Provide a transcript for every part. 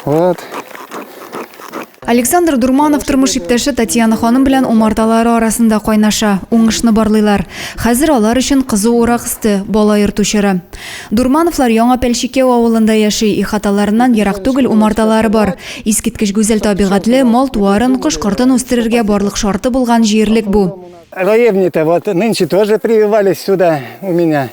Вот. Александр Дурманов тормыш иптәше Татьяна ханым белән умарталары арасында кайнаша, уңышны барлыйлар. Хәзер алар өчен кызу урак өсте, бала йорту чоры. Дурмановлар Яңа Пәлчикәү авылында яши, ихаталарыннан ерак түгел умарталары бар. Искиткеч гүзәл табигатьле, мал-туарын, кош-кортын үстерергә барлык шарты булган җирлек бу. Роевни-то вот нынче тоже прививались сюда у меня.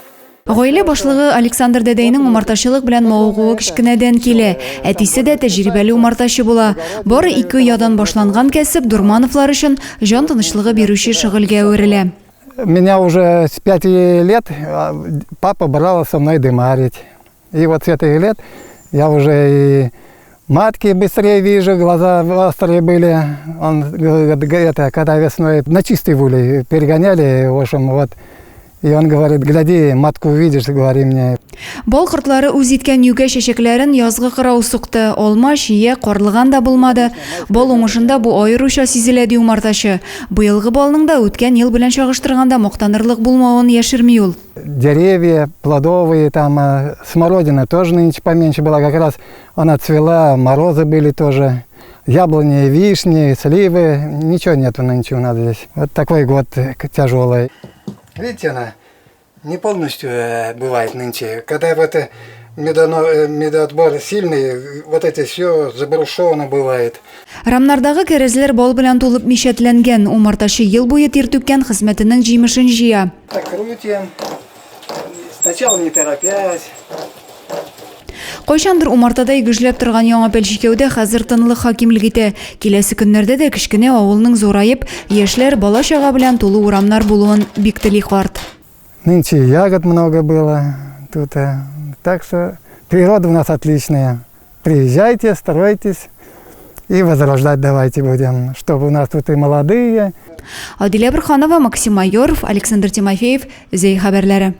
Гаилә башлыгы Александр дәдәйнең умартачылык белән мавыгуы кечкенәдән килә. Әтисе дә тәҗрибәле умартачы була. Бары ике оядан башланган кәсеп Дурмановлар өчен җан тынычлыгы бирүче шөгыльгә әверелә. Меня уже с пяти лет папа брал со мной дымарить. И вот с этих лет я уже и матки быстрее вижу, глаза острые были. Он говорит, это, когда весной на чистый улей перегоняли, в общем, вот. И он говорит, гляди, матку увидишь, говори мне. Бал кортлары үз иткән юкә чәчәкләрен язгы кырау сукты. Алма, чия, карлыган да булмады. Бал уңышында бу аеруча сизелә, ди умартачы. Быелгы балның да үткән ел белән чагыштырганда мактанырлык булмавын яшерми ул. Деревья плодовые, там смородина тоже нынче поменьше была, как раз она цвела, морозы были тоже. Яблони, вишни, сливы, ничего нету нынче у нас здесь. Вот такой год тяжелый. Видите, она не полностью бывает нынче. Когда вот медоотбор сильный, вот эти все забрушевано бывает. Рамнардагы кәрәзләр бал белән тулып мишәтләнгән. Умартачы ел буе тир түккән хезмәтенең җимешен җыя. Так крутим. Сначала не торопясь. Кайчандыр умартадай гөжләп торган Яңа Пәлчикәүдә хәзер тынлык хакимлек итә. Киләсе көннәрдә дә кечкенә авылның зураеп, яшьләр, бала-чага белән тулы урамнар булуын бик тели карт. Нынче ягод много было тут. Так что природа у нас отличная. Приезжайте, стройтесь и возрождать давайте будем, чтобы у нас тут и молодые. Адилә Борханова, Максим Майоров, Александр Тимофеев, Зәй хәбәрләре.